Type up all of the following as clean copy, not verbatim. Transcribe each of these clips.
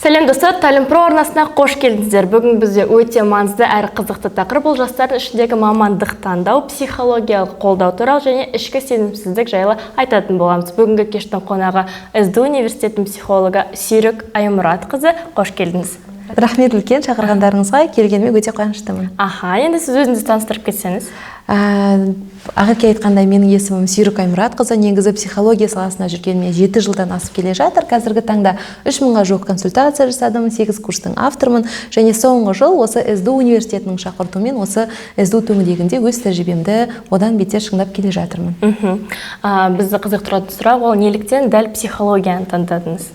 Сәлем, достар! Тәлім Про арнасына қош келдіңіздер. Бүгін бізде өте маңызды әрі қызықты тақырып: ол жастардың ішіндегі мамандық таңдау, психологиялық қолдау туралы және ішкі сенімсіздік жайлы айтатын боламыз. Бүгінгі кештің қонағы — СДУ университетінің психологы Сүйрік Аймұратқызы. Қош келдіңіз! Рахмет үлкен шақырғандарыңызға, келгеніме өте қуаныштымын. Аха, енді сіз өзіңізді таныстырып кетсеңіз. Ақерке айтқандай, менің есімім Сүйрік Аймұратқызы. Негізі психология саласында жүргеніме 7 жылдан асып келе жатыр. Қазіргі таңда 3000-ға жуық консультация жасадым, сегіз курстың авторымын және соңғы жыл осы СДУ университетінің шақыртуымен осы СДУ төңірегінде өз тәжірибемді одан бетер шыңдап келе жатырмын. Бізді қызықтыратын сұрақ: ол неліктен дәл психологияны таңдадыңыз?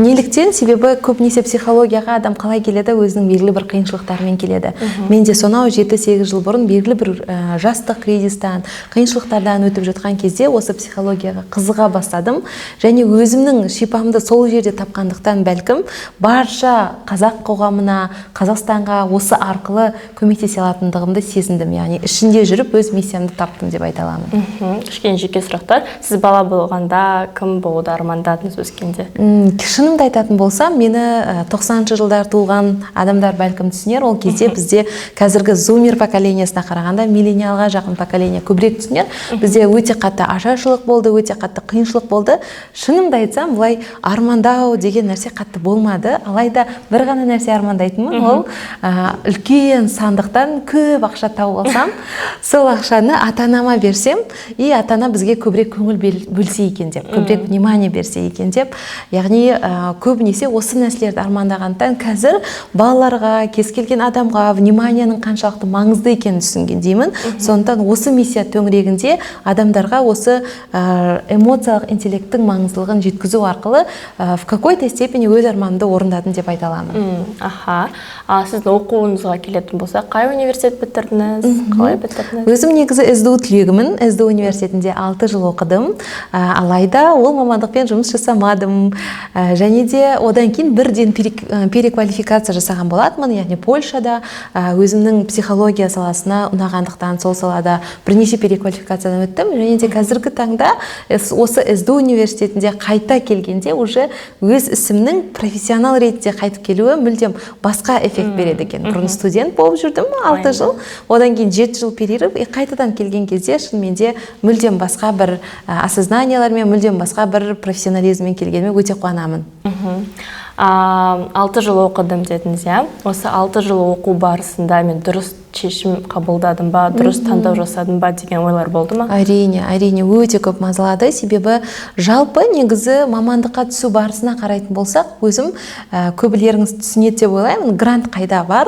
Неліктен? Себебі көбінесе психологияға адам қалай келеді? Өзінің белгілі бір қиыншылықтарымен келеді. Мен де сонау 7-8 жыл бұрын белгілі бір жастық кризистан, қиыншылықтардан өтіп жатқан кезде осы психологияға қызыға бастадым және өзімнің шипамды сол жерде тапқандықтан, бәлкім, барша қазақ қоғамына, Қазақстанға осы арқылы көмектесе алатындығымды сезіндім. Яғни ішінде жүріп өз миссиямды таптым деп айта аламын. Кішкене жеке сұрақтар: сіз бала болғанда кім болуды армандадыңыз өскенде? Шынымды айтатын болсам, мені 90-шы жылдар туған адамдар бәлкім түсінер. Ол кезде бізде қазіргі зумер поколениясына қарағанда миллениалға жақын поколение көбірек түсінер. Бізде өте қатты ашаршылық болды, өте қатты қиыншылық болды. Шынымды айтсам, былай армандау деген нәрсе қатты болмады. Алайда бір ғана нәрсе армандайтынмын: ол үлкен сандықтан көп ақша тауып алсам, сол ақшаны ата анама берсем и ата ана бізге көбірек көңіл бөлсе екен деп, көбірек внимание берсе екен деп. Яғни көбінесе осы нәрселерді армандағандықтан, қазір балаларға, кез келген адамға вниманияның қаншалықты маңызды екенін түсінгендеймін. Сондықтан осы миссия төңірегінде адамдарға осы эмоциялық интеллекттің маңыздылығын жеткізу арқылы в какой-то степени өз арманымды орындадым деп айта аламын. Аха, а сіздің оқуыңызға келетін болсақ, қай университет бітірдіңіз, қалай бітірдіңіз? Өзім негізі СДУ түлегімін. СДУ университетінде 6 жыл оқыдым. Алайда ол мамандықпен жұмыс жасамадым. Және де одан кейін бірден переквалификация жасаған болатынмын, яғни Польшада өзімнің психология саласына ұнағандықтан, сол салада бірнеше переквалификациядан өттім. Және де қазіргі таңда осы СДУ университетінде қайта келгенде, уже өз ісімнің профессионал ретінде қайтып келуі мүлдем басқа эффект береді екен. Бұрын студент болып жүрдім 6 жыл, одан кейін 7 жыл перерыв, и қайтадан келген кезде шынымен де мүлдем басқа бір осознаниялармен, мүлдем басқа бір профессионализммен келгеніме өте қуанамын. 6 жыл оқыдым дедіңіз, иә? Осы 6 жыл оқу барысында мен дұрыс шешім қабылдадым ба, дұрыс таңдау жасадым ба деген ойлар болды ма? Әрине, әрине, өте көп мазалады. Себебі жалпы негізі мамандыққа түсу барысына қарайтын болсақ, өзім көбілеріңіз түсінеді деп ойлаймын, грант қайда бар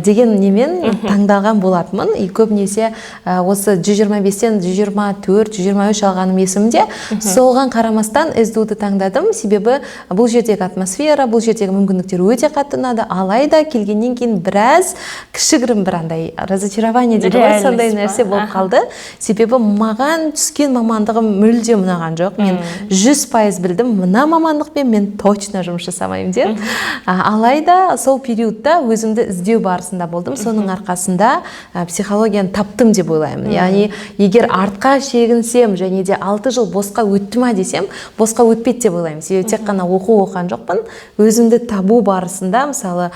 деген немен таңдалған болатынмын. И көбінесе осы 125-тен 124, 123 алғаным есімде. Соған қарамастан СДУ-ды таңдадым, себебі бұл жердегі атмосфера, бұл жердегі мүмкіндіктер өте қатты ұнады. Алайда келгеннен кейін біраз кішігірім бір андай разочарование дейді ғой, сондай Реальность па? нәрсе болып қалды. Себебі маған түскен мамандығым мүлдем ұнаған жоқ. Мен 100% білдім, мына мамандықпен мен точно жұмыс жасамаймын деп. Алайда сол периодта өзімді іздеу барысында болдым. Соның арқасында психологияны таптым деп ойлаймын. Яғни егер артқа шегінсем және де 6 жыл босқа өтті ма десем, босқа өтпеді деп ойлаймын. Себебі тек қана оқу оқыған жоқпын, өзімді табу барысында, мысалы,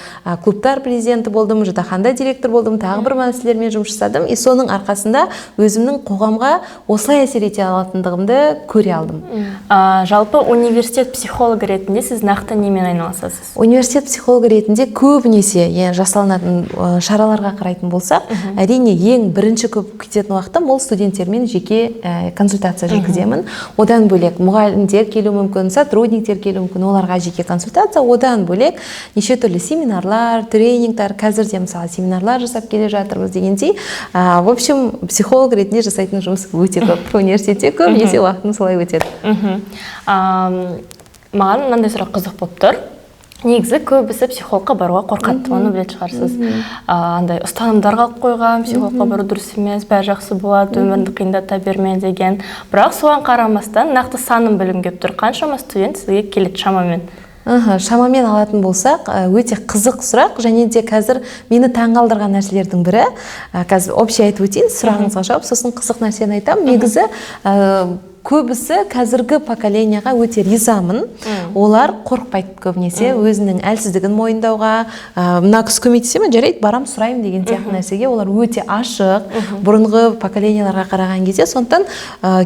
клубтар президенті болдым, жатақханада директор болдым, тағы бір мәселелермен жұмыс жасадым. И соның арқасында өзімнің қоғамға осылай әсер ете алатындығымды көре алдым. Жалпы университет психологы ретінде сіз нақты немен айналысасыз? Университет психологы ретінде көбінесе жасалынатын шараларға қарайтын болсақ, әрине, ең бірінші көп кететін уақытым ол студенттермен жеке консультация жүргіземін. Одан бөлек мұғалімдер келуі мүмкін, сотрудниктер келуі мүмкін, оларға жеке консультация. Одан бөлек неше түрлі семинарлар, тренингтар, қазір де, мысалы, семинарлар жасап келе жатырмыз дегендей. В общем, психолог ретінде жасайтын жұмыс өте көп университетте, көбінесе уақытым солай өтеді. Маған мынандай сұрақ қызық болып тұр. Негізі көбісі психологқа баруға қорқады, оны білетін шығарсыз. Андай ұстанымдар қалып қойған: психологқа бару дұрыс емес, бәрі жақсы болады, өміріңді қиындата берме деген. Бірақ соған қарамастан нақты санын білгім келіп тұр: қаншама студент сізге келеді шамамен? Аха, шамамен алатын болсақ, өте қызық сұрақ. Және де қазір мені таңғалдырған нәрселердің бірі, қазір общий айтып өтейін сұрағыңызға жауап, сосын қызық нәрсені айтамын. Негізі көбісі қазіргі поколенияға өте ризамын. Олар қорықпайды көбінесе өзінің әлсіздігін мойындауға. Мына кісі көмектесе ме, жарайды, барам, сұраймын деген сияқты нәрсеге олар өте ашық бұрынғы поколенияларға қараған кезде. Сондықтан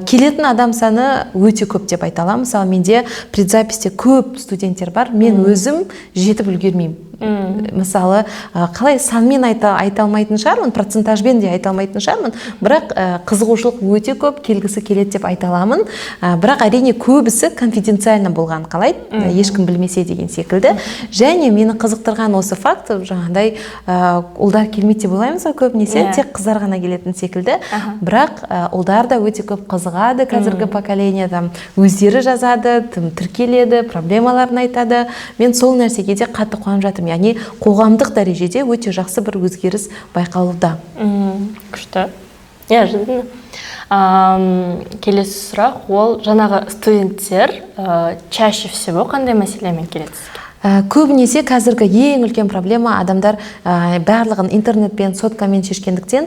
келетін адам саны өте көп деп айта аламын. Мысалы, менде предзаписьте көп студенттер бар, мен өзім жетіп үлгермеймін. Мысалы, қалай санмен айта алмайтын шығармын, процентажбен де айта алмайтын шығармын, бірақ қызығушылық өте көп, келгісі келеді деп айта аламын. Бірақ, әрине, көбісі конфиденциально болған қалайды, ешкім білмесе деген секілді. Және мені қызықтырған осы факт, жаңағыдай ұлдар келмейді деп ойлаймыз ғой көбінесе, тек қыздар ғана келетін секілді, бірақ ұлдар да өте көп қызығады. Қазіргі поколение там өздері жазады, тым тіркеледі, проблемаларын айтады. Мен сол нәрсеге де қатты қуанып жатырмын, яғни қоғамдық дәрежеде өте жақсы бір өзгеріс байқалуда. Күшті, неожиданно. Келесі сұрақ, ол жаңағы студенттер чаще всего қандай мәселемен келеді сізге? Көбінесе қазіргі ең үлкен проблема, адамдар барлығын интернетпен, соткамен шешкендіктен,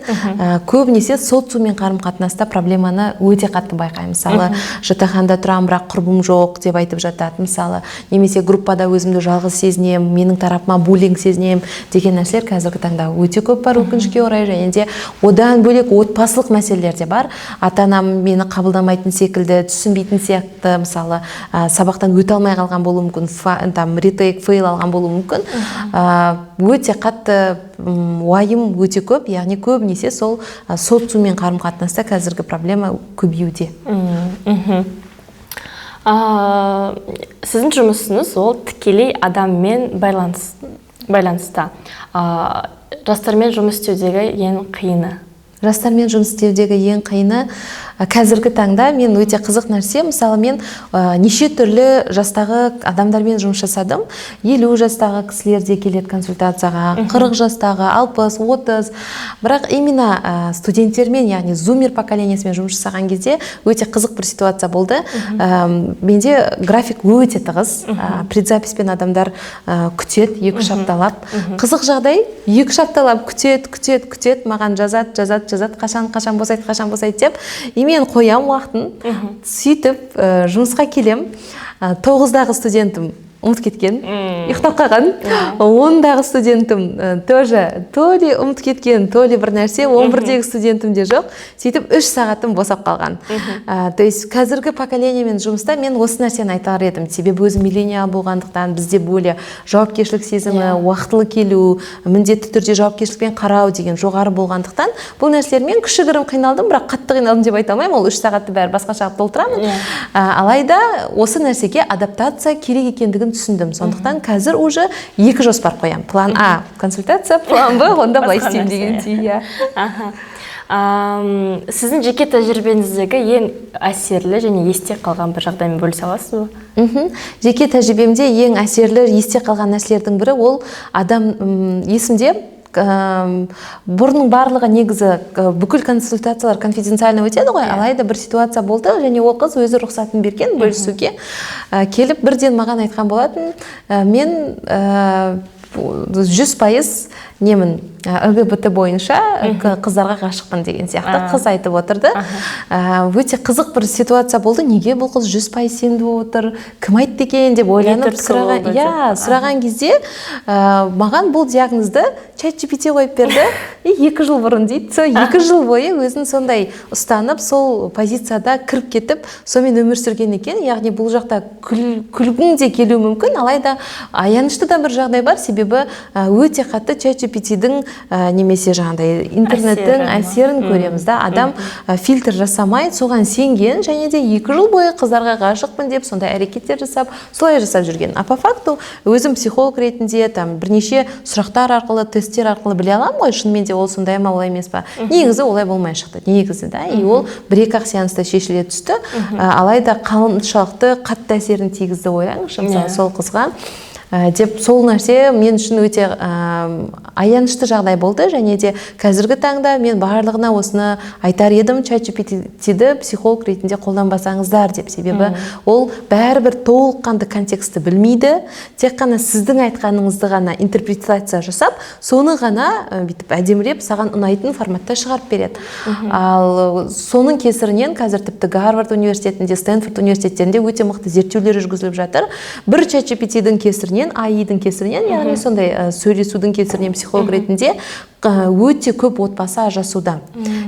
көбінесе социуммен қарым қатынаста проблеманы өте қатты байқаймын. Мысалы, жатақханада тұрамын, бірақ құрбым жоқ деп айтып жатады, мысалы, немесе группада өзімді жалғыз сезінемін, менің тарапыма буллинг сезінемін деген нәрселер қазіргі таңда өте көп бар, өкінішке орай. Және де одан бөлек отбасылық мәселелер де бар: ата анам мені қабылдамайтын секілді, түсінбейтін сияқты. Мысалы, сабақтан өте алмай қалған болуы мүмкін, там retake, fail алған болуы мүмкін. Өте қатты уайым өте көп, яғни көбінесе сол социуммен қарым қатынаста қазіргі проблема көбеюде. Сіздің жұмысыңыз ол тікелей адаммен байланыста. Жастармен жұмыс істеудегі ең қиыны? Жастармен жұмыс істеудегі ең қиыны, қазіргі таңда мен өте қызық нәрсе, мысалы, мен неше түрлі жастағы адамдармен жұмыс жасадым. 50 жастағы кісілер де келеді консультацияға, 40 жастағы, 60, 30, бірақ именно студенттермен, яғни зумер поколениясымен жұмыс жасаған кезде өте қызық бір ситуация болды. Менде график өте тығыз, предзаписпен адамдар күтеді 2-3 апталап. Қызық жағдай, 2-3 апталап күтеді, күтеді, күтеді, маған жазады, жазады, жазады, қашан, қашан босайды, қашан босайды деп. И мен қоямын уақытын, сөйтіп жұмысқа келем. 9-дағы студентім ұмытып кеткен, ұйықтап қалған. 10-дағы студентім тоже то ли ұмытып кеткен, то ли бір нәрсе. 11-дегі студентім де жоқ. Сөйтіп 3 сағатым босап қалған. То есть қазіргі поколениемен жұмыста мен осы нәрсені айтар едім, себебі өзім миллениал болғандықтан, бізде более жауапкершілік сезімі, уақытылы келу, міндетті түрде жауапкершілікпен қарау деген жоғары болғандықтан, бұл нәрселермен кішігірім қиналдым, бірақ қатты қиналдым деп айта алмаймын. Ол 3 сағатты бәрі басқаша қылып толтырамын. Алайда осы нәрсеге адаптация керек екендігін түсіндім. Сондықтан қазір уже екі жоспар қоямын: план А — консультация, план Б — онда былай Басқа істеймін нәрсе, дегендей, иә. Аха. Сіздің жеке тәжірибеңіздегі ең әсерлі және есте қалған бір жағдаймен бөлісе аласыз ба? Жеке тәжірибемде ең әсерлі, есте қалған нәрселердің бірі ол адам, есімде, бұрынның барлығы негізі бүкіл консультациялар конфиденциально өтеді ғой. Алайда бір ситуация болды және ол қыз өзі рұқсатын берген бөлісуге. Келіп бірден маған айтқан болатын: Мен 100% немін, ЛГБТ бойынша қыздарға ғашықпын» деген сияқты қыз айтып отырды. Өте қызық бір ситуация болды. Неге бұл қыз 100% сенді болып отыр, кім айтты екен деп ойланып түрткі сұраған, болды иә, деп. сұраған кезде маған бұл диагнозды чат GPT қойып берді и 2 жыл бұрын дейді. Сол 2 жыл бойы өзін сондай ұстанып, сол позицияда кіріп кетіп, сонымен өмір сүрген екен. Яғни бұл жақта күлгің де келуі мүмкін, алайда аянышты да бір жағдай бар, себебі өте қатты чат GPT-дің немесе жаңағыдай интернеттің Әсері ма? әсерін көреміз да. Адам фильтр жасамай соған сенген және де 2 жыл бойы қыздарға ғашықпын деп сондай әрекеттер жасап, солай жасап жүрген. А по факту өзім психолог ретінде там бірнеше сұрақтар арқылы, тесттер арқылы біле аламын ғой, шынымен де ол сондай ма, олай емес па. Негізі олай болмай шықты негізі да, и ол бір екі ақ сеанста шешіле түсті. Алайда қаншалықты қатты әсерін тигізді, ойлаңызшы, мысалы, Иә. сол қызға. Деп сол нәрсе мен үшін өте аянышты жағдай болды. Және де қазіргі таңда мен барлығына осыны айтар едім: ChatGPT-ді психолог ретінде қолданбасаңыздар деп. Себебі ол бәрібір толыққанды контекстті білмейді, тек қана сіздің айтқаныңызды ғана интерпретация жасап, соны ғана бүйтіп әдемілеп, саған ұнайтын форматта шығарып береді. Ал соның кесірінен қазір тіпті Гарвард университетінде, Стэнфорд университеттерінде өте мықты зерттеулер жүргізіліп жатыр. Бір ChatGPT-дің кесірінен, AI-дың кесірінен, яғни сондай сөйлесудің кесірінен психолог ретінде өте көп отбасы ажырасуда.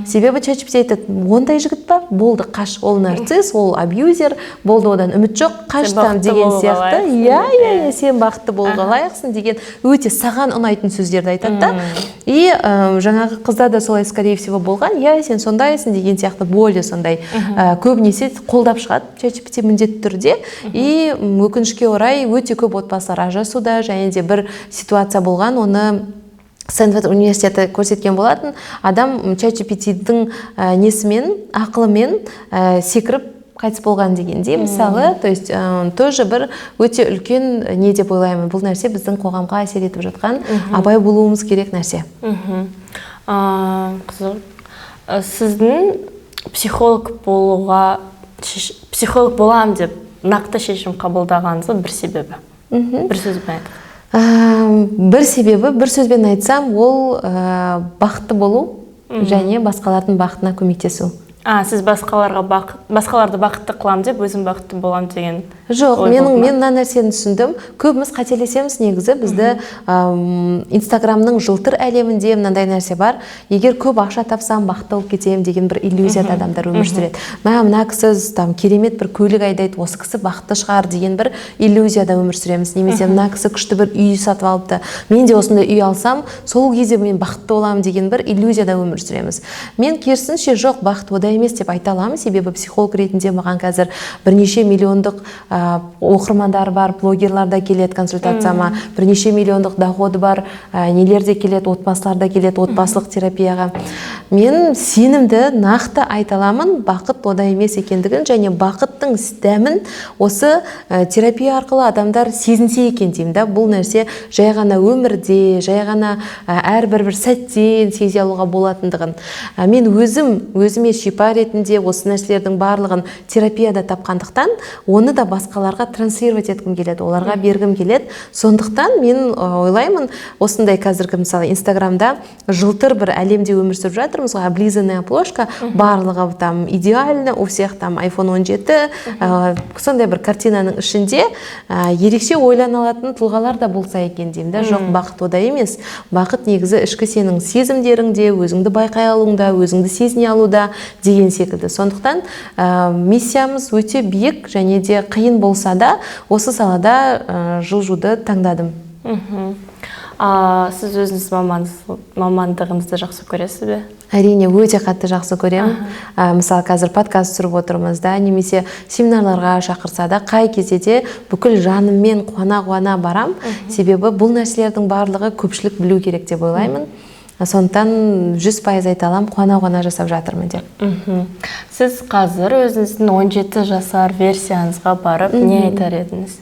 Себебі ChatGPT айтады: «Ондай жігіт па? Болды, қаш, ол нарцисс, ол абьюзер, болды, одан үміт жоқ, қаш там» Бақытты деген болуға сияқты. лайықсың. Иә, «Сен бақытты болуға лайықсың» деген өте саған ұнайтын сөздерді айтады да. И жаңағы қызда да солай, скорее всего, болған, иә, «Сен сондайсың» деген сияқты, более сондай көбінесе қолдап шығады ChatGPT міндетті түрде. И өкінішке орай, өте көп отбасылар ажырасуда. Және де бір ситуация болған, оны Стэнфорд университеті көрсеткен болатын: адам ChatGPT-дің несімен, ақылымен секіріп қайтыс болған дегендей, мысалы. То есть тоже бір өте үлкен не деп ойлаймын, бұл нәрсе біздің қоғамға әсер етіп жатқан, абай болуымыз керек нәрсе. Қызық. Сіздің психолог боламын деп нақты шешім қабылдағаныңыздың бір себебі, бір сөзбен айтып. Бір себебі, бір сөзбен айтсам, ол бақытты болу және басқалардың бақытына көмектесу. А сіз басқаларды бақытты қыламын деп, өзім бақытты боламын деген Жоқ, ой менің болды ма? Мен мына нәрсені түсіндім: көбіміз қателесеміз негізі. Бізді Инстаграмның жылтыр әлемінде мынандай нәрсе бар: егер көп ақша тапсам, бақытты болып кетемін деген бір иллюзияда адамдар өмір сүреді. Мә, мына кісі там керемет бір көлік айдайды, осы кісі бақытты шығар деген бір иллюзияда өмір сүреміз. Немесе мына кісі күшті бір үй сатып алыпты, мен де осындай үй алсам, сол кезде мен бақытты боламын деген бір иллюзияда өмір сүреміз. Мен керісінше, жоқ, бақыт ода емес деп айта аламын. Себебі психолог ретінде маған қазір бірнеше миллиондық оқырмандары бар блогерлар да келеді консультацияма, бірнеше миллиондық доходы бар нелер де келеді, отбасылар да келеді отбасылық терапияға. Мен сенімді, нақты айта аламын бақыт ода емес екендігін және бақыттың дәмін осы терапия арқылы адамдар сезінсе екен деймін да. Бұл нәрсе жай ғана өмірде, жай ғана әрбір бір сәттен сезе алуға болатындығын. Мен өзім өзіме шипа ретінде осы нәрселердің барлығын терапияда тапқандықтан, оны да басқаларға транслировать еткім келеді, оларға бергім келеді. Сондықтан мен ойлаймын, осындай қазіргі, мысалы, Инстаграмда жылтыр бір әлемде өмір сүріп жатырмыз ғой, облизанная обложка, барлығы там идеально, у всех там iPhone 17, сондай бір картинаның ішінде ерекше ойлана алатын тұлғалар да болса екен деймін да. Жоқ, бақыт ода емес, бақыт негізі ішкі сенің сезімдеріңде, өзіңді байқай алуыңда, өзіңді сезіне алуда деген секілді. Сондықтан миссиямыз өте биік және де қиын болса да, осы салада жылжуды таңдадым. А, сіз өзіңіз мамандығыңызды жақсы көресіз бе? Әрине, өте қатты жақсы көремін. Мысалы, қазір подкаст түсіріп отырмыз да, немесе семинарларға шақырса да, қай кезде де бүкіл жаныммен қуана қуана барам. Себебі бұл нәрселердің барлығы көпшілік білу керек деп ойлаймын. Сондықтан 100% айта аламын, қуана қуана жасап жатырмын деп. Сіз қазір өзіңіздің 17 жасар версияңызға барып не айтар едіңіз?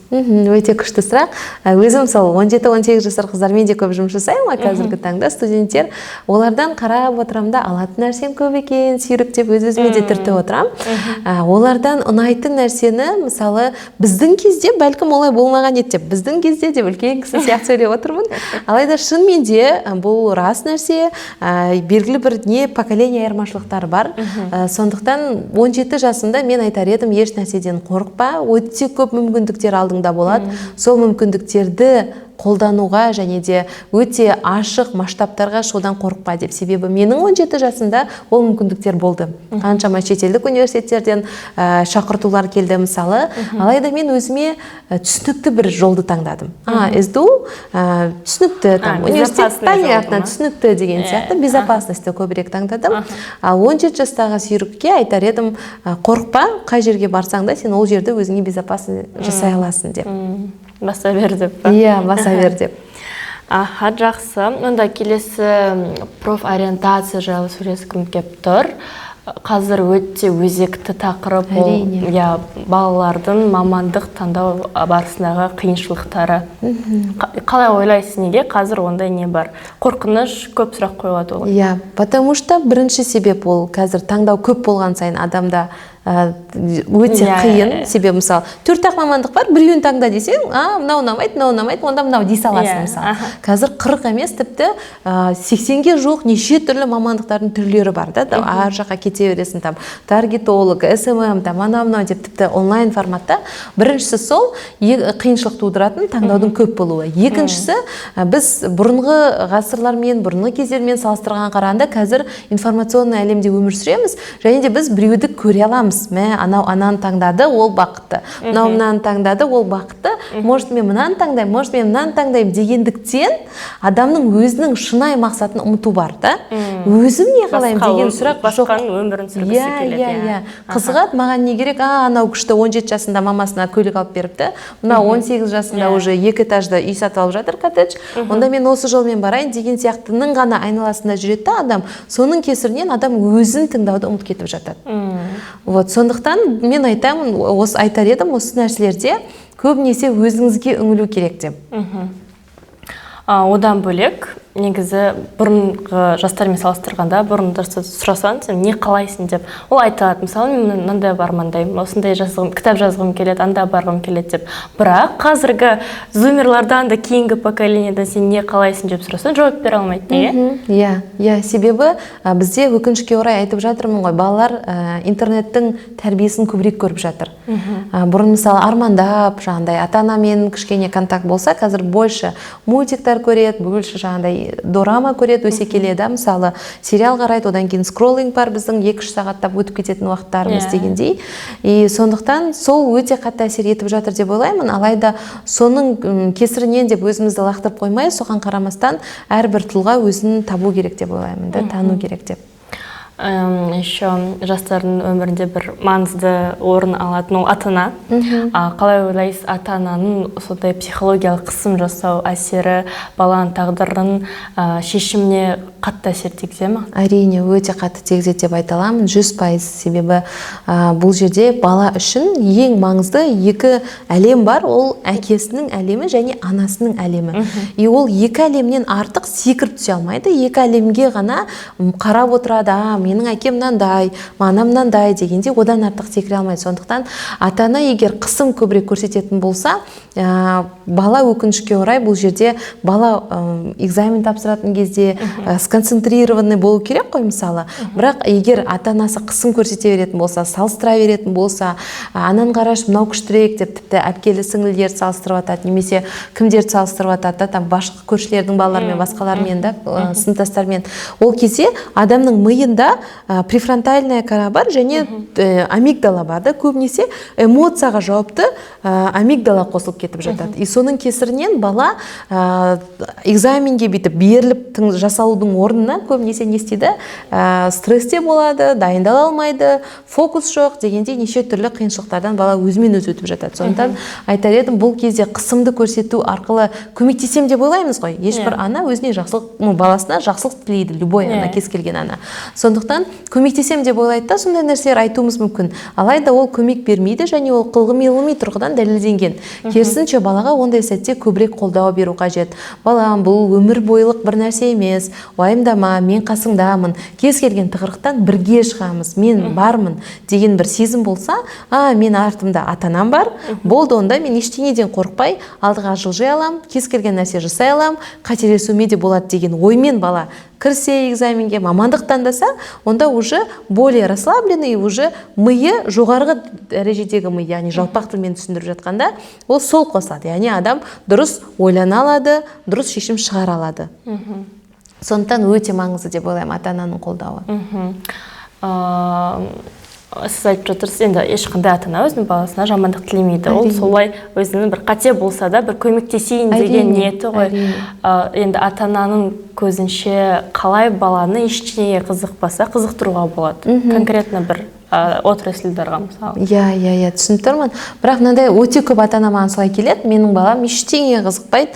Өте күшті сұрақ. Өзім сол 17-18 жасар қыздармен де көп жұмыс жасаймын ғой қазіргі таңда, студенттер. Олардан қарап отырамын да, алатын нәрсем көп екен, сүйрік деп өз өзіме де түртіп отырамын. Олардан ұнайтын нәрсені, мысалы, біздің кезде бәлкім олай болмаған еді деп, біздің кезде деп үлкен кісі сияқты сөйлеп отырмын. Алайда шынымен де бұл рас нәрсе, белгілі бір не поколение айырмашылықтары бар. Сондықтан 17 жасымда мен айтар едім: еш нәрседен қорықпа, өте көп мүмкіндіктер алдыңда болады. Сол мүмкіндіктерді қолдануға және де өте ашық масштабтарға шығудан қорықпа деп. Себебі менің 17 жасымда ол мүмкіндіктер болды, қаншама шетелдік университеттерден шақыртулар келді, мысалы. Алайда мен өзіме түсінікті бір жолды таңдадым. А СДУ түсінікті там университет, понятно, түсінікті деген сияқты, безопасностьті көбірек таңдадым. Ал 17 жастағы Сүйрікке айтар едім: қорықпа, қай жерге барсаң да, сен ол жерді өзіңе безопасный жасай аласың деп. Баса бер деп па? Иә, баса бер деп. Аха, жақсы. Онда келесі профориентация жайлы сөйлескім келіп тұр. Қазір өте өзекті тақырып ол, Әрине. иә, балалардың мамандық таңдау барысындағы қиыншылықтары. Қалай ойлайсыз, неге қазір ондай не бар, қорқыныш, көп сұрақ қойылады ол? Иә, потому что бірінші себеп ол қазір таңдау көп болған сайын адамда өте қиын. Себебі, мысалы, төрт ақ мамандық бар, біреуін таңда десең, а мынау ұнамайды, мынау ұнамайды, онда мынау дей саласың. Мысалы, қазір 40 емес, тіпті 80-ге жуық неше түрлі мамандықтардың түрлері бар да, ар жаққа кете бересің, там таргетолог, СММ, там анау мынау деп, тіпті онлайн форматта. Біріншісі сол қиыншылық тудыратын таңдаудың көп болуы. Екіншісі, біз бұрынғы ғасырлармен, бұрынғы кездермен салыстырған қарағанда қазір информационный әлемде өмір сүреміз және де біз біреуді көре аламыз: мә, анау ананы таңдады, ол бақытты, мынау мынаны таңдады, ол бақытты, может, мен мынаны таңдаймын, может, мен мынаны таңдаймын дегендіктен, адамның өзінің шынайы мақсатын ұмыту бар да. Өзім не қалаймын Басқа деген сұрақ жоқ. Басқаның өмірін сүргісі келеді. Иә, қызығады, маған не керек, а анау күшті, 17 жасында мамасына көлік алып беріпті, мынау 18 жасында уже екі этажды үй сатып алып жатыр, коттедж, онда мен осы жолмен барайын деген сияқтының ғана айналасында жүреді да адам. Соның кесірінен адам өзін тыңдауды ұмытып кетіп жатады. Вот сондықтан мен айтамын, осы айтар едім, осы нәрселерде көбінесе өзіңізге үңілу керек деп. Одан бөлек, негізі бұрынғы жастармен салыстырғанда, бұрын сұрасаң, сен не қалайсың деп, ол айта алады, мысалы, мен мынандай армандаймын, осындай жазғым, кітап жазғым келеді, анда барғым келеді деп. Бірақ қазіргі зумерлардан да кейінгі поколениедан сен не қалайсың деп сұрасаң, жауап бере алмайды. Неге? Иә, себебі бізде, өкінішке орай, айтып жатырмын ғой, балалар интернеттің тәрбиесін көбірек көріп жатыр. Бұрын, мысалы, армандап, жаңағыдай ата анамен кішкене контакт болса, қазір больше мультиктар көреді, больше жаңағыдай дорама көреді өсе келе да, мысалы, сериал қарайды, одан кейін скроллинг бар, біздің 2-3 сағаттап өтіп кететін уақыттарымыз дегендей. И сондықтан сол өте қатты әсер етіп жатыр деп ойлаймын. Алайда соның кесірінен деп өзімізді лақтырып қоймай, соған қарамастан әрбір тұлға өзін табу керек деп ойлаймын да, тану керек деп. Еще жастардың өмірінде бір маңызды орын алатын ол ата ана. Қалай ойлайсыз, ата ананың сондай психологиялық қысым жасау әсері баланың тағдырын шешіміне қатты әсер тигізе ме? Әрине, өте қатты тигізеді деп айта аламын, 100%. Себебі бұл жерде бала үшін ең маңызды екі әлем бар: ол әкесінің әлемі және анасының әлемі. И ол екі әлемнен артық секіріп түсе алмайды, екі әлемге ғана қарап отырады: а менің әкем мынандай, анам мынандай дегенде, одан артық секіре алмайды. Сондықтан ата ана егер қысым көбірек көрсететін болса, бала, өкінішке орай, бұл жерде бала экзамен тапсыратын кезде сконцентрированный болу керек қой, мысалы. Бірақ егер ата анасы қысым көрсете беретін болса, салыстыра беретін болса, ананы қарашы, мынау күштірек деп, тіпті әпкелі сіңлілерді салыстырып жатады немесе кімдерді салыстырып жатады да, там басқа көршілердің балаларымен, басқалармен да, сыныптастармен, ол кезде адамның миында префронтальная кора бар және амигдала бар да, көбінесе эмоцияға жауапты амигдала қосылып кетіп жатады. И соның кесірінен бала экзаменге бүйтіп беріліп жасалудың орнына көбінесе не істейді? Стрессте болады, дайындала алмайды, фокус жоқ дегендей, неше түрлі қиыншылықтардан бала өзімен өзі өтіп жатады. Сондықтан айтар едім, бұл кезде қысымды көрсету арқылы көмектесем деп ойлаймыз ғой. Ешбір ана өзіне жақсылық, ну, баласына жақсылық тілейді, любой ана, кез келген ана. Сондықтан көмектесем деп ойлайды да, сондай нәрселер айтуымыз мүмкін. Алайда ол көмек бермейді және ол ғылыми тұрғыдан дәлелденген. Керісінше, балаға ондай сәтте көбірек қолдау беру қажет. Балам, бұл өмір бойлық бір нәрсе емес, уайымдама, мен қасыңдамын, кез келген тығырықтан бірге шығамыз, мен бармын деген бір сезім болса, а мен артымда ата анам бар, болды, онда мен ештеңеден қорықпай алдыға жылжи аламын, кез келген нәрсе жасай аламын, қателесуіме де болады деген оймен бала кірсе экзаменге, мамандық таңдаса, онда уже более расслабленный, уже миы жоғарғы дәрежедегі ми, яғни жалпақ тілмен түсіндіріп жатқанда, ол сол қосылады, яғни адам дұрыс ойлана алады, дұрыс шешім шығара алады. Сондықтан өте маңызды деп ойлаймын ата ананың қолдауы. Сіз айтып жатырсыз, енді ешқандай ата ана өзінің баласына жамандық тілемейді, ол солай өзінің бір қате болса да, бір көмектесейін деген ниеті ғой. Енді ата ананың көзінше қалай баланы ештеңеге қызықпаса, қызықтыруға болады конкретно бір Отрасльдарға мысалы. Иә, түсініп тұрмын, бірақ мынандай: өте көп ата ана маған солай келеді: «Менің балам ештеңеге қызықпайды,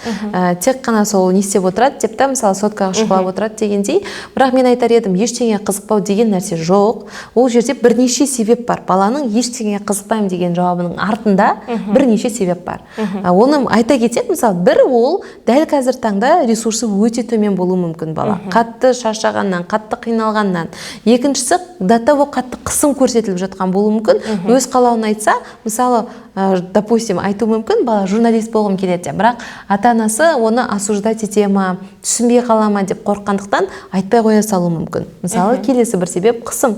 тек қана сол не істеп отырады», – деп та, мысалы, соткаға шұқылап отырады дегендей. Бірақ мен айтар едім, ештеңеге қызықпау деген нәрсе жоқ. Ол жерде бірнеше себеп бар. Баланың «ештеңеге қызықпаймын» деген жауабының артында бірнеше себеп бар. Оны айта кетсек, мысалы, бір ол дәл қазір таңда ресурсы өте төмен болуы мүмкін, бала қатты шаршағаннан, қатты қиналғаннан. Екіншісі, до того қатты қысым көрсетіліп жатқан болуы мүмкін. Өз қалауын айтса, мысалы, допустим, айтуы мүмкін бала «журналист болғым келеді» деп, бірақ ата анасы оны осуждать ете ма, түсінбей қала ма деп қорыққандықтан айтпай қоя салуы мүмкін. Мысалы, келесі бір себеп – қысым.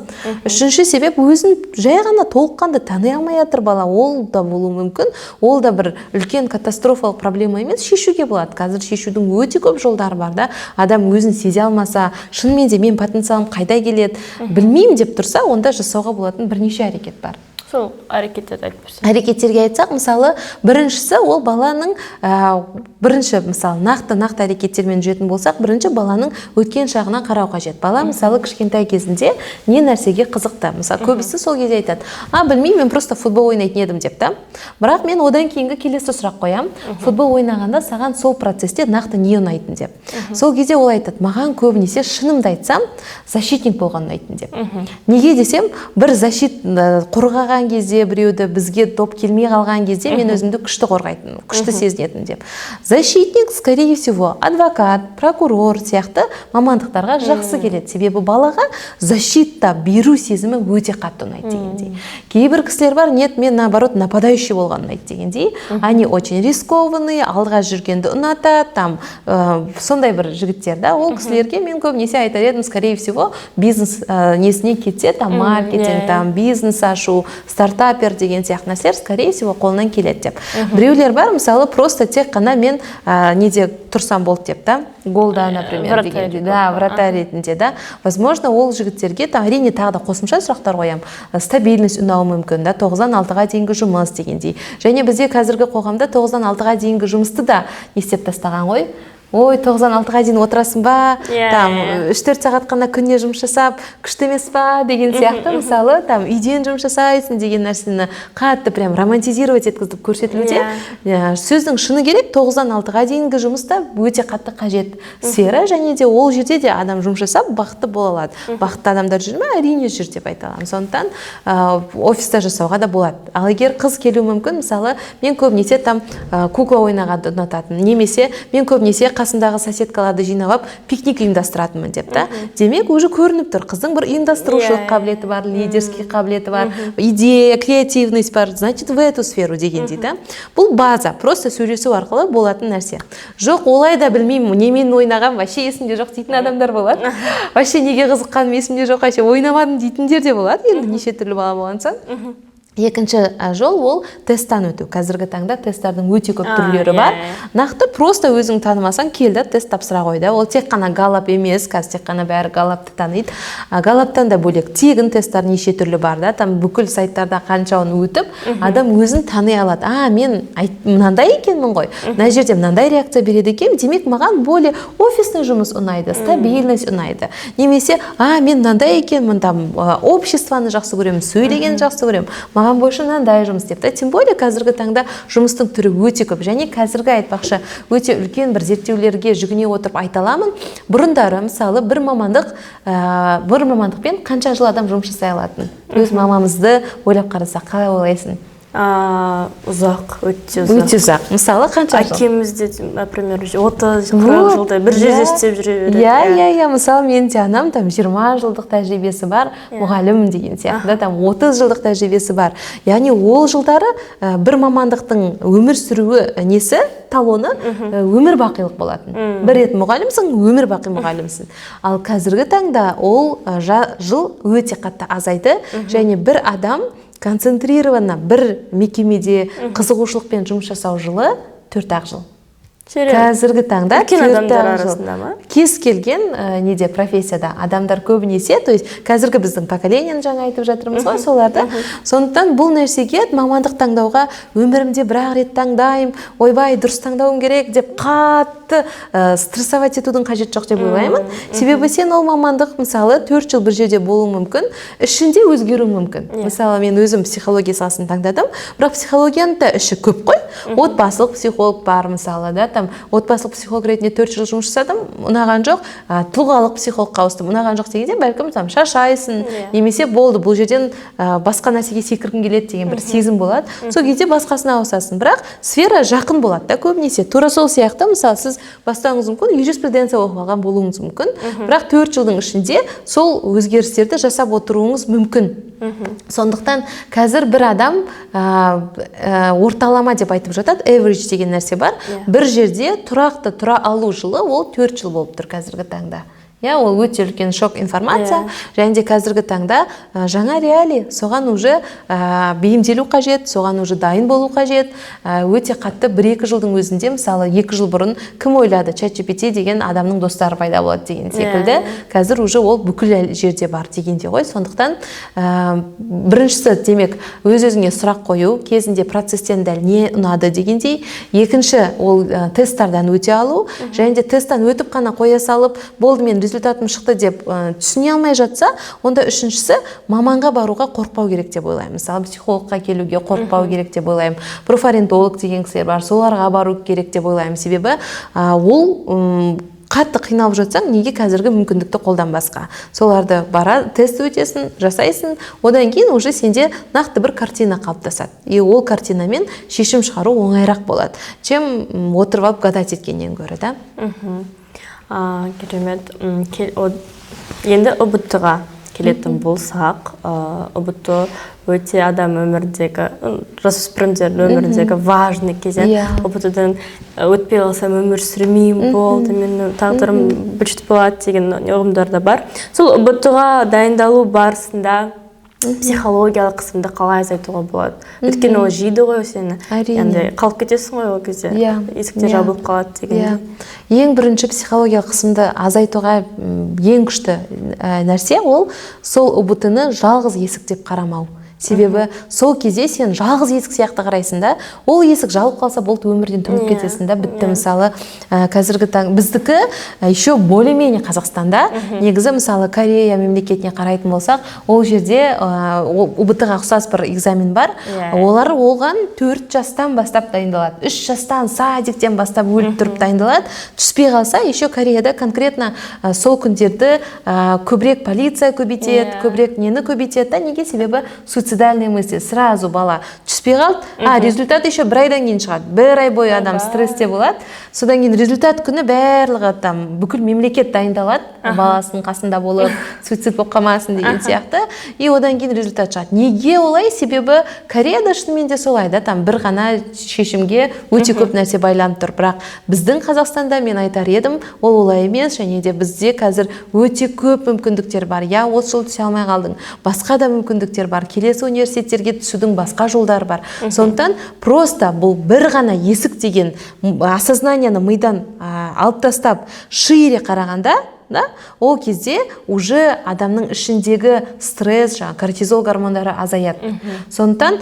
Үшінші себеп – өзін жай ғана толыққанды тани алмай жатыр бала, ол да болуы мүмкін. Ол да бір үлкен катастрофалық проблема емес, шешуге болады. Қазір шешудің өте көп жолдары бар да. Адам өзін сезе алмаса, шынымен де «мен потенциалым қайда келеді, білмеймін» деп тұрса, онда жасауға болатын бірнеше әрекет бар. Сол әрекеттерді айтып берсең. Әрекеттерге айтсақ, мысалы, біріншісі ол баланың бірінші, мысалы, нақты нақты әрекеттермен жүретін болсақ, бірінші баланың өткен шағына қарау қажет. Бала, мысалы, кішкентай кезінде не нәрсеге қызықты? Мысалы, көбісі сол кезде айтады: «А, білмеймін, мен просто футбол ойнайтын едім», – деп та. Бірақ мен одан кейінгі келесі сұрақ қоямын: «Футбол ойнағанда саған сол процесте нақты не ұнайтын?» – деп. Сол кезде ол айтады: «Маған көбінесе, шынымды айтсам, защитник болған ұнайтын», – деп. Неге десем, бір защит қорғаған кезде біреуді, бізге доп келмей қалған кезде мен өзімді күшті қорғайтынмын, күшті сезінетінмін деп. Защитник, скорее всего, адвокат, прокурор сияқты мамандықтарға жақсы келеді, себебі балаға защита беру сезімі өте қатты ұнайды дегендей. Кейбір кісілер бар: «Нет, мен наоборот нападающий болған ұнайды», – дегендей. Они очень рискованные, алға жүргенді ұнатады там, сондай бір жігіттер да. Ол кісілерге мен көбінесе айтар едім, скорее всего, бизнес несіне кетсе, там маркетинг, там бизнес ашу, стартапер деген сияқты нәрселер, скорее всего, қолынан келеді деп. Біреулер бар, мысалы, просто тек қана «мен неде тұрсам болды» деп та, голда, например, вратарь дегендей да, вратарь ретінде да. Возможно, ол жігіттерге там, әрине, тағы да қосымша сұрақтар қоямын. Стабильность ұнауы мүмкін да, 9-дан 6-ға дейінгі жұмыс дегендей. Және бізде қазіргі қоғамда 9-дан 6-ға дейінгі жұмысты да не істеп тастаған ғой: «Ой, 9-дан 6-ға дейін отырасың ба, там 3-4 сағат қана күніне жұмыс жасап, күшті емес па?» деген сияқты. Мысалы, там үйден жұмыс жасайсың деген нәрсені қатты прям романтизировать еткізіп көрсетілуде. Иә, сөздің шыны керек, 9-дан 6-ға дейінгі жұмыс та өте қатты қажет сфера және де ол жерде де адам жұмыс жасап, бақытты бола алады. Бақытты адамдар жүр ме? Әрине, жүр деп айта аламын. Сондықтан офиста жасауға да болады. Ал егер қыз келуі мүмкін, мысалы, «мен көбінесе там кукла ойнағанды ұнататынмын» немесе «мен көбінесе қасымдағы соседкаларды жинап алып, пикник ұйымдастыратынмын» деп та, демек, уже көрініп тұр, қыздың бір ұйымдастырушылық қабілеті бар, лидерский қабілеті бар, идея, креативность бар, значит, в эту сферу дегендей да. Бұл база, просто сөйлесу арқылы болатын нәрсе. «Жоқ, олай да білмеймін, немен ойнағанмын, вообще есімде жоқ» дейтін адамдар болады. «Вообще неге қызыққаным есімде жоқ, вообще ойнамадым» дейтіндер де болады. Енді неше түрлі бала болған соң. Екінші жол ол тесттан өту. Қазіргі таңда тесттардың өте көп түрлері бар. Нақты просто өзің танымасаң, кел да, тест тапсыра қой да. Ол тек қана Галлап емес, қазір тек қана бәрі Галлапты таниды. Галлаптан да бөлек тегін тесттар неше түрлі бар да. Там бүкіл сайттарда қаншауын өтіп, адам өзін тани алады: «А, мен мынандай екенмін ғой, мына жерде мынандай реакция береді екенмін, демек, маған более офисный жұмыс ұнайды, стабильность ұнайды» немесе «А, мен мынандай екенмін, там обществоны жақсы көремін, сөйлегенді жақсы көремін, маған больше мынандай жұмыс» деп та. Тем более қазіргі таңда жұмыстың түрі өте көп. Және қазіргі, айтпақшы, өте үлкен бір зерттеулерге жүгіне отырып айта аламын: бұрындары, мысалы, бір мамандық бір мамандықпен қанша жыл адам жұмыс жасай алатын? Өз мамамызды ойлап қарасақ, қалай ойлайсың? Ұзақ, өте ұзақ. Өте ұзақ. Мысалы, қанша жыл? Әкеміз де, например, 30-40 жылдай бір жерде істеп жүре береді. Иә, мысалы, менің де анам там 20 жылдық тәжірибесі бар мұғалім деген сияқты да, там 30 жылдық тәжірибесі бар. Яғни ол жылдары бір мамандықтың өмір сүруі несі, талоны өмір бақилық болатын. Бір рет мұғалімсің, өмір бақи мұғалімсің. Ал қазіргі таңда ол жыл өте қатты азайды және бір адам концентрированно бір мекемеде қызығушылықпен жұмыс жасау жылы 4-ақ жыл. Қазіргі таңда Үлкен төрт адамдар ақ жыл. арасында ма? Кез келген неде, профессияда адамдар көбінесе, то есть қазіргі біздің поколение ні жаңа айтып жатырмыз ғой, соларды. Сондықтан бұл нәрсеге, мамандық таңдауға, өмірімде бір ақ рет таңдаймын, ойбай, дұрыс таңдауым керек деп қатты стрессовать етудің қажеті жоқ деп ойлаймын. Себебі сен ол мамандық, мысалы, 4 жыл бір жерде болуың мүмкін, ішінде өзгеруің мүмкін. Мысалы, мен өзім психология саласын таңдадым, бірақ психологияның да іші көп қой. Отбасылық психолог бар, мысалы, да. Там отбасылық психолог ретінде 4 жыл жұмыс жасадым, ұнаған жоқ, тұлғалық психологқа ауыстым, ұнаған жоқ дегенде, бәлкім, там шаршайсың немесе болды, бұл жерден басқа нәрсеге секіргім келеді деген бір сезім болады. Сол кезде басқасына ауысасың, бірақ сфера жақын болады да көбінесе. Тура сол сияқты, мысалы, сіз бастауыңыз мүмкін, юриспруденция оқып алған болуыңыз мүмкін, бірақ 4 жылдың ішінде сол өзгерістерді жасап отыруыңыз мүмкін. Сондықтан қазір бір адам орталама деп айтып жатады, average деген нәрсе бар. Бір жерде тұрақты тұра алу жылы ол 4 жыл болып тұр қазіргі таңда. Иә, ол өте үлкен шок информация. Және де қазіргі таңда жаңа реалий, соған уже бейімделу қажет, соған уже дайын болу қажет. Өте қатты 1-2 жылдың өзінде, мысалы, 2 жыл бұрын кім ойлады, чат GPT деген адамның достары пайда болады деген секілді. Қазір уже ол бүкіл жерде бар дегендей ғой. Сондықтан біріншісі, демек, өз өзіңе сұрақ қою кезінде процесстен дәл не ұнады дегендей. Екінші, ол тесттардан өте алу. Және де тесттен өтіп қана қоя салып, болды, мен результатым шықты деп түсіне алмай жатса, онда үшіншісі, маманға баруға қорықпау керек деп ойлаймын. Мысалы, психологқа келуге қорықпау керек деп ойлаймын, профориентолог деген кісілер бар, соларға бару керек деп ойлаймын. Себебі ол қатты қиналып жатсаң, неге қазіргі мүмкіндікті қолданбасқа? Соларды бара, тест өтесің, жасайсың, одан кейін уже сенде нақты бір картина қалыптасады, и ол картинамен шешім шығару оңайырақ болады, чем отырып алып гадать еткеннен гөрі да. Керемет. Енді ҰБТ ға келетін болсақ, ҰБТ өте адам өміріндегі, жасөспірімдердің өміріндегі важный кезең. ҰБТ дан өтпей қалсам, өмір сүрмеймін, болды, менің тағдырым быт болады деген ұғымдар да бар. Сол ҰБТ ға дайындалу барысында психологиялық қысымды қалай азайтуға болады? Өйткені ол жейді ғой сені. Әрине. Яғни қалып кетесің ғой ол кезде, есіктер жабылып қалады дегендей. Ең бірінші психологиялық қысымды азайтуға ең күшті нәрсе ол сол ҰБТ ны жалғыз есік деп қарамау. Себебі сол кезде сен жалғыз есік сияқты қарайсың да, ол есік жабылып қалса болды, өмірден түңіліп кетесің да, бітті. Мысалы, қазіргі таң біздікі еще более менее Қазақстанда негізі. Мысалы, Корея мемлекетіне қарайтын болсақ, ол жерде ҰБТ ға ұқсас бір экзамен бар. Олар оған 4 жастан бастап дайындалады, 3 жастан, садиктен бастап өліп тұрып дайындалады. Түспей қалса, еще Кореяда конкретно сол күндерді көбірек полиция көбейтеді, көбірек нені көбейтеді да. Неге? Себебі суицидальные мысли сразу. Бала түспей қалды, а результат еще бір айдан кейін шығады, бір ай бойы адам стрессте болады. Содан кейін результат күні барлығы там, бүкіл мемлекет дайындалады, баласының қасында болып, суицид болып қалмасын деген сияқты. И одан кейін результат шығады. Неге олай? Себебі Кореяда шынымен де солай да, там бір ғана шешімге өте көп нәрсе байланып тұр. Бірақ біздің Қазақстанда, мен айтар едім, ол олай емес. Және де бізде қазір өте көп мүмкіндіктер бар. Иә, осы жылы түсе алмай қалдың, басқа да мүмкіндіктер бар, келесі университеттерге түсудің басқа жолдары бар. Сондықтан просто бұл бір ғана есік деген осознание ні мидан алып тастап, шире қарағанда да, ол кезде уже адамның ішіндегі стресс, жаңағы кортизол гормондары азаяды. Сондықтан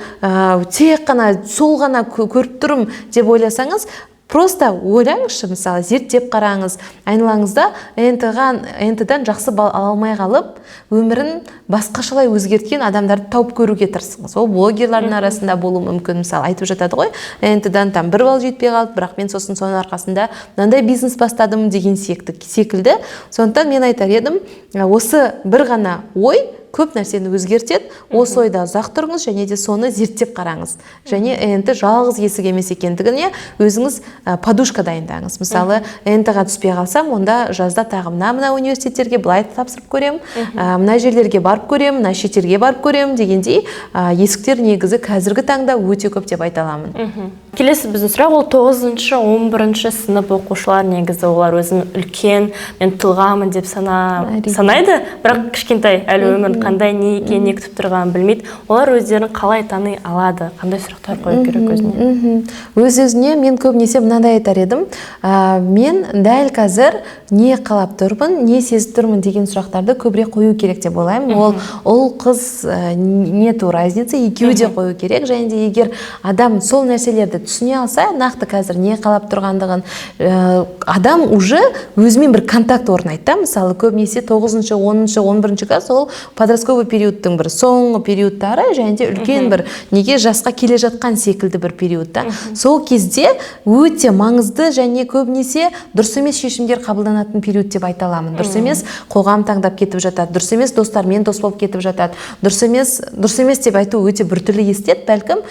тек қана сол ғана көріп тұрмын деп ойласаңыз, просто ойлаңызшы, мысалы, зерттеп қараңыз айналаңызда ҰБТ-дан жақсы балл ала алмай қалып, өмірін басқашалай өзгерткен адамдарды тауып көруге тырысыңыз. Ол блогерлардың арасында болуы мүмкін. Мысалы, айтып жатады ғой, ҰБТ-дан там 1 балл жетпей қалды, бірақ мен сосын соның арқасында мынандай бизнес бастадым деген секілді. Сондықтан мен айтар едім, осы бір ғана ой көп нәрсені өзгертеді. Осы ойда ұзақ тұрыңыз және де соны зерттеп қараңыз. Және ҰБТ жалғыз есік емес екендігіне өзіңіз подушка дайындаңыз. Мысалы, ҰБТ ға түспей қалсам, онда жазда тағы мына мына университеттерге былай тапсырып көремін, мына жерлерге барып көремін, мына шетелге барып көремін дегендей. Есіктер негізі қазіргі таңда өте көп деп айта аламын. Келесі біздің сұрақ, ол 9-шы, 11-ші сынып оқушылар. Негізі олар өзін үлкен, мен тұлғамын деп санайды, бірақ кішкентай әлі, өмір қандай, не екенін, не күтіп тұрғанын білмейді. Олар өздерін қалай тани алады, қандай сұрақтар қою керек өзіне? Өз өзіне мен көбінесе мынандай айтар едім: мен дәл қазір не қалап тұрмын, не сезіп тұрмын деген сұрақтарды көбірек қою керек деп ойлаймын. Ол ұл, қыз, нету разницы, екеуі де қою керек. Және де егер адам сол нәрселерді түсіне алса, нақты қазір не қалап тұрғандығын, адам уже өзімен бір контакт орнайды да. Мысалы, көбінесе тоғызыншы, 10-шы, 11-класс, ол подростковый периодтың бір соңғы периодтары және де үлкен бір неге жасқа келе жатқан секілді бір период та. Сол кезде өте маңызды және көбінесе дұрыс емес шешімдер қабылданатын период деп айта аламын. Дұрыс емес қоғам таңдап кетіп жатады, дұрыс емес достармен дос болып кетіп жатады. Дұрыс емес, дұрыс емес деп айту өте біртүрлі естіледі бәлкім.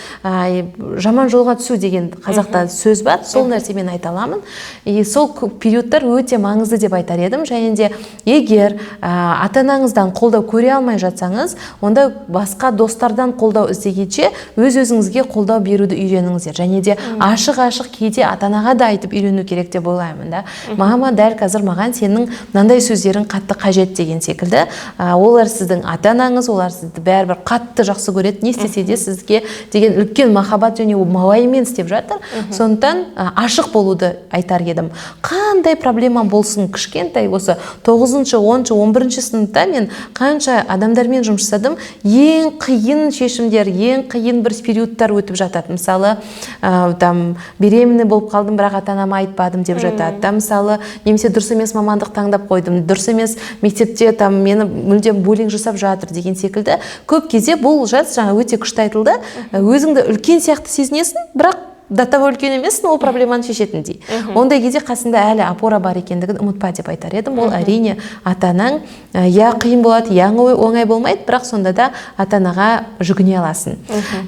Жаман жолға түсу деген қазақта сөз бар, сол нәрсемен айта аламын. И сол периодтар өте маңызды деп айтар едім. Және де егер ата анаңыздан қолдау көре алмай жатсаңыз, онда басқа достардан қолдау іздегенше, өз өзіңізге қолдау беруді үйреніңіздер. Және де ашық ашық кейде ата анаға да айтып үйрену керек деп ойлаймын да: «Мама, дәл қазір маған сенің мынандай сөздерің қатты қажет» деген секілді. Олар сіздің ата анаңыз, олар сізді бәрібір қатты жақсы көреді, не істесе де сізге деген үлкен махаббат және уайыммен істеп жатыр. Сондықтан ашық болуды айтар едім. Қандай проблема болсын, кішкентай осы тоғызыншы, 10-шы, 11-сыныпта мен қанша адамдармен жұмыс жасадым, ең қиын шешімдер, ең қиын бір периодтар өтіп жатады. Мысалы, там беременный болып қалдым, бірақ ата анама айтпадым деп жатады да, мысалы, немесе дұрыс емес мамандық таңдап қойдым, дұрыс емес мектепте там мені мүлдем буллинг жасап жатыр деген секілді. Көп кезде бұл жас, жаңа өте күшті айтылды, өзіңді үлкен сияқты сезінесің, бірақ до того үлкен емессің ол проблеманы шешетіндей. Ондай кезде қасында әлі опора бар екендігін ұмытпа деп айтар едім. Ол, әрине, ата анаң. Иә, қиын болады, иә, оңай болмайды, бірақ сонда да ата анаға жүгіне аласың.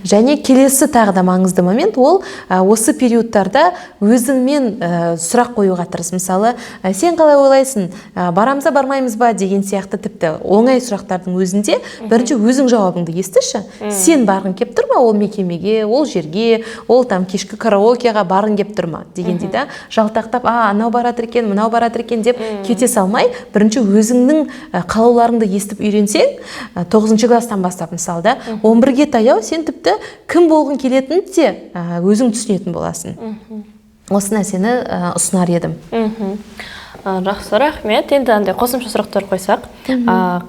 Және келесі тағы да маңызды момент, ол осы периодтарда өзіңмен сұрақ қоюға тырыс. Мысалы, сен қалай ойлайсың, барамыз ба, бармаймыз ба деген сияқты. Тіпті оңай сұрақтардың өзінде бірінші өзің жауабыңды естіші. Сен барғың келіп тұр ма ол мекемеге, ол жерге, ол там кешкі караокеға барғың келіп тұр ма дегендей да. Жалтақтап, а анау баратыр екен, мынау баратыр екен деп кете салмай, бірінші өзіңнің қалауларыңды естіп үйренсең, 9-класстан бастап, мысалы да, 11-ге таяу сен тіпті кім болғың келетінін де өзің түсінетін боласың. Осы нәрсені ұсынар едім. Жақсы, рахмет. Енді андай қосымша сұрақтар қойсақ,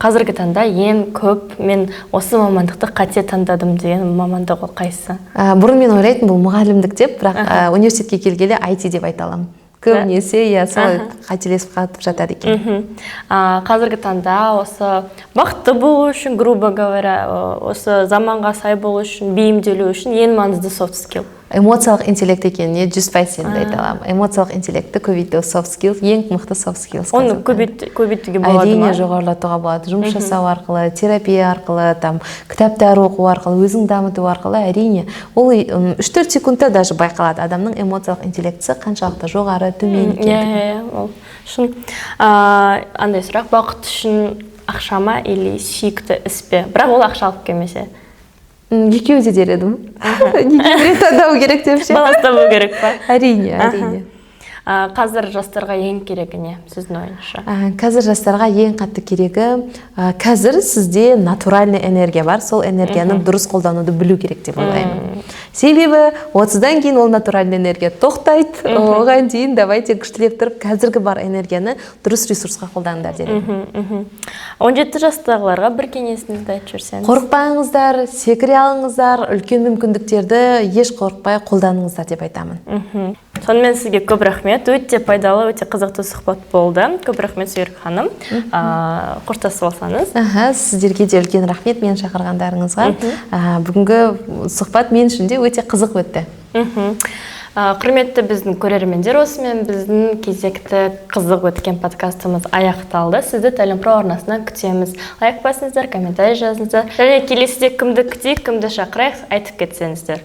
қазіргі таңда ең көп мен осы мамандықты қате таңдадым деген мамандық ол қайсысы? Бұрын мен ойлайтынмын бұл мұғалімдік деп, бірақ университетке келгелі IT деп айта аламын. Көбінесе, иә, солай қателесіп қатып жатады екен. Қазіргі таңда осы бақытты болу үшін, грубо говоря, осы заманға сай болу үшін, бейімделу үшін ең маңызды soft skill? Эмоциялық интеллект екеніне 100% сенімді айта аламын. Эмоциялық интеллектті көбейту, soft skills, ең мықты soft skills Оны қазіргі таңда. көбейтуге болады Әрине, ма? жоғарылатуға болады. Жұмыс жасау арқылы, терапия арқылы, там кітаптар оқу арқылы, өзің дамыту арқылы. Әрине, ол 3-4 секундта даже байқалады адамның эмоциялық интеллектісі қаншалықты жоғары, төмен екендігі. Иә, ол шын. Андай сұрақ: бақыт үшін ақша ма или сүйікті іс пе, бірақ ол ақша алып келмесе? Екеуі де дер едім. Неге біреу таңдау керек деп ше? Баланс табу керек па? Әрине, әрине. Қазір жастарға ең керегі не, сіздің ойыңызша? Қазір жастарға ең қатты керегі, қазір сізде натуральный энергия бар, сол энергияны дұрыс қолдануды білу керек деп ойлаймын. Себебі 30-дан кейін ол натуральный энергия тоқтайды. Оған дейін давайте күштілеп тұрып, қазіргі бар энергияны дұрыс ресурсқа қолданыңдар дер едім. 17 жастағыларға бір кеңесіңізді айтып жіберсеңіз. Қорықпаңыздар, секіре алыңыздар, үлкен мүмкіндіктерді еш қорықпай қолданыңыздар деп айтамын. Сонымен, сізге көп рахмет, өте пайдалы, өте қызықты сұхбат болды. Көп рахмет, Сүйрік ханым. Қоштасып алсаңыз. Аха, сіздерге де үлкен рахмет мені шақырғандарыңызға. Бүгінгі сұхбат мен үшін де өте қызық өтті. Құрметті біздің көрермендер, осымен біздің кезекті қызық өткен подкастымыз аяқталды. Сізді Тәлім Про арнасынан күтеміз. Лайк басыңыздар, комментарий жазыңыздар және келесіде кімді күтейік, кімді шақырайық, айтып кетсеңіздер.